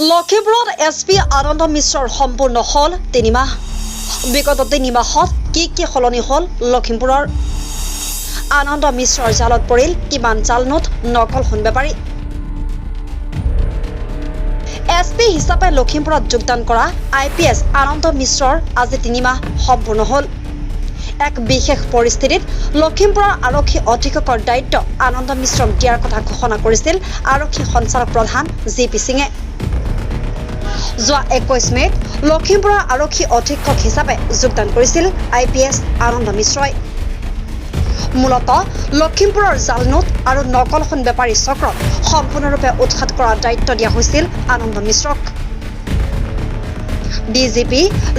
লখিমপুৰত S P আনন্দ মিশ্ৰৰ সম্পূৰ্ণ হ'ল 3 মাহ। বিগত 3 মাহত কি কি সলনি হ'ল লখিমপুৰৰ? আনন্দ মিশ্ৰৰ জালত পৰিল কিমান জাল নোট, নকল সোণ বেপাৰী? এছ পি হিচাপে লখিমপুৰত যোগদান কৰা আই পি এছ আনন্দ মিশ্ৰৰ আজি 3 মাহ সম্পূৰ্ণ হ'ল। এক বিশেষ পৰিস্থিতিত লখিমপুৰৰ আৰক্ষী অধীক্ষকৰ দায়িত্ব আনন্দ মিশ্ৰক দিয়াৰ কথা ঘোষণা কৰিছিল আৰক্ষী সঞ্চালক প্ৰধান জি পি সিঙে। যোৱা 21 মে'ত লখিমপুৰৰ আৰক্ষী অধীক্ষক হিচাপে যোগদান কৰিছিল আই পি এছ আনন্দ মিশ্ৰই। মূলতঃ লখিমপুৰৰ জালনোট আৰু নকল সোণ বেপাৰী চক্ৰক সম্পূৰ্ণৰূপে উৎখাত কৰাৰ দায়িত্ব দিয়া হৈছিল আনন্দ মিশ্ৰক। D G P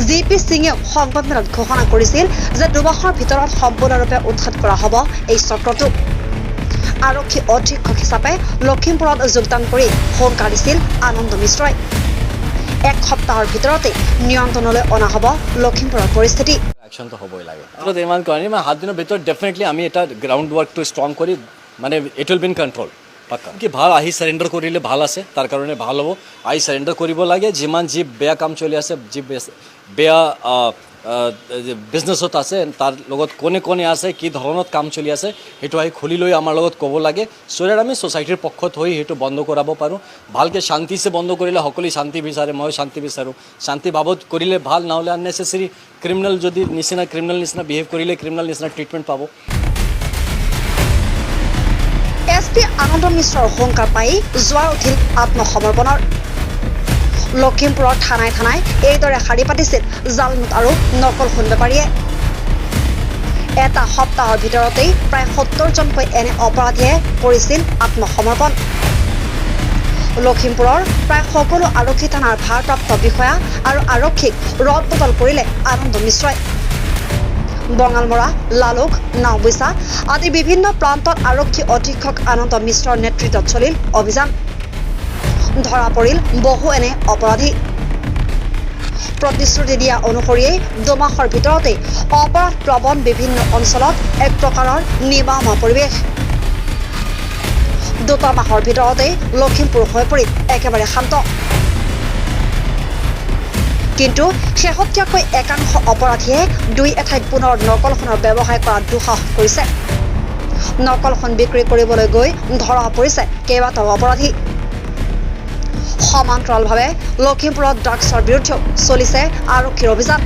G P সিঙেও সংবাদমেলত ঘোষণা কৰিছিল যে 2 মাহৰ ভিতৰত সম্পূৰ্ণৰূপে উৎখাত কৰা হ'ব এই চক্ৰটো। আৰক্ষী অধীক্ষক হিচাপে লখিমপুৰত যোগদান কৰি হুংকাৰ দিছিল আনন্দ মিশ্ৰই, এক সপ্তাহৰ ভিতৰতে নিয়ন্ত্ৰণলৈ অনা হ'ব লখিমপুৰৰ পৰিস্থিতি। একশ্যনটো হ'বই লাগে। ভিতৰত ইমান কৰা নাই, মানে 7 দিনৰ ভিতৰত ডেফিনেটলি আমি এটা গ্ৰাউণ্ড ৱৰ্কটো ষ্ট্ৰং কৰি মানে it will be in control পাক্কা। কি ভাল, আহি চাৰেণ্ডাৰ কৰিলে ভাল আছে, তাৰ কাৰণে ভাল হ'ব। আহি চাৰেণ্ডাৰ কৰিব লাগে। যিমান যি বেয়া কাম চলি আছে, যি বেয়া বিজনেছত আছে, তাৰ লগত কোনে কোনে আছে, কি ধৰণত কাম চলি আছে, সেইটো আহি খুলি লৈ আমাৰ লগত ক'ব লাগে, চ' that আমি ছ'চাইটিৰ পক্ষত হৈ সেইটো বন্ধ কৰাব পাৰোঁ। ভালকৈ শান্তিছে বন্ধ কৰিলে সকলোৱে শান্তি বিচাৰে, ময়ো শান্তি বিচাৰোঁ। শান্তি ভাৱত কৰিলে ভাল, নহ'লে আননেচেচেৰী ক্ৰিমিনেল যদি নিচিনা, ক্ৰিমিনেল নিচিনা বিহেভ কৰিলে ক্ৰিমিনেল নিচিনা ট্ৰিটমেণ্ট পাব। এছ পি আনন্দ মিশ্ৰৰ হুংকাৰ পাই জোৱাৰ উঠিল আত্মসমৰ্পণৰ। লখিমপুৰৰ থানাই থানাই এইদৰে শাৰী পাতিছিল জালনোট আৰু নকল সোণ বেপাৰীয়ে। এটা সপ্তাহৰ ভিতৰতেই প্ৰায় 70জনকৈ এনে অপৰাধীয়ে কৰিছিল আত্মসমৰ্পণ। লখিমপুৰৰ প্ৰায় সকলো আৰক্ষী থানাৰ ভাৰপ্ৰাপ্ত বিষয়া আৰু আৰক্ষীক ৰদ বদল কৰিলে আনন্দ মিশ্ৰই। বঙালমৰা, লালুক, নাওবৈচা আদি বিভিন্ন প্ৰান্তত আৰক্ষী অধীক্ষক আনন্দ মিশ্ৰৰ নেতৃত্বত চলিল অভিযান। ধৰা পৰিল বহু এনে অপৰাধী। প্ৰতিশ্ৰুতি দিয়া অনুসৰিয়েই 2 মাহৰ ভিতৰতেই অপৰাধ প্ৰৱণ বিভিন্ন অঞ্চলত এক প্ৰকাৰৰ নিমাওমাও পৰিৱেশ। দুটা মাহৰ ভিতৰতেই লখিমপুৰ হৈ পৰিল একেবাৰে শান্ত। কিন্তু শেহতীয়াকৈ একাংশ অপৰাধীয়ে দুই এঠাইত পুনৰ নকল সোণৰ ব্যৱসায় কৰাত দুঃসাহস কৰিছে। নকল সোণ বিক্ৰী কৰিবলৈ গৈ ধৰা পৰিছে কেইবাটাও অপৰাধী। সমান্তৰালভাৱে লখিমপুৰত ড্ৰাগছৰ বিৰুদ্ধেও চলিছে আৰক্ষীৰ অভিযান।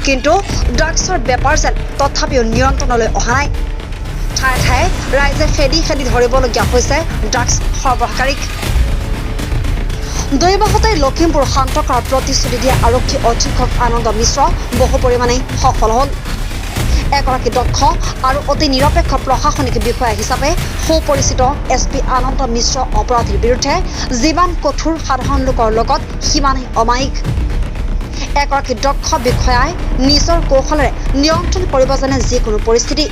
কিন্তু ড্ৰাগছৰ বেপাৰ যেন তথাপিও নিয়ন্ত্ৰণলৈ অহা নাই। ঠায়ে ঠায়ে ৰাইজে খেদি খেদি ধৰিবলগীয়া হৈছে ড্ৰাগছ সৰবৰাহকাৰীক। 2 মাহতে লখিমপুৰ শান্ত কৰাৰ প্ৰতিশ্ৰুতি দিয়া আৰক্ষী অধীক্ষক আনন্দ মিশ্ৰ বহু পৰিমাণে সফল হ'ল। এগৰাকী দক্ষ আৰু অতি নিৰপেক্ষ প্ৰশাসনিক বিষয়া হিচাপে সুপৰিচিত এছ পি আনন্দ মিশ্ৰ অপৰাধীৰ বিৰুদ্ধে যিমান কঠোৰ, সাধাৰণ লোকৰ লগত সিমানেই অমায়িক। এগৰাকী দক্ষ বিষয়াই নিজৰ কৌশলেৰে নিয়ন্ত্ৰণ কৰিব জানে যিকোনো পৰিস্থিতি,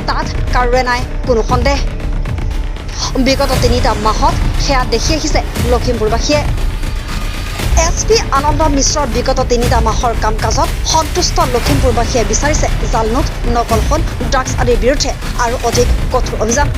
তাত কাৰোৰে নাই কোনো সন্দেহ। বিগত তিনিটা মাহত সেয়া দেখি আহিছে লখিমপুৰবাসীয়ে। এছ পি আনন্দ মিশ্ৰৰ বিগত তিনিটা মাহৰ কাম কাজত সন্তুষ্ট লখিমপুৰবাসীয়ে বিচাৰিছে জালনোট, নকল সোণ, ড্ৰাগছ আদিৰ বিৰুদ্ধে আৰু অধিক কঠোৰ অভিযান।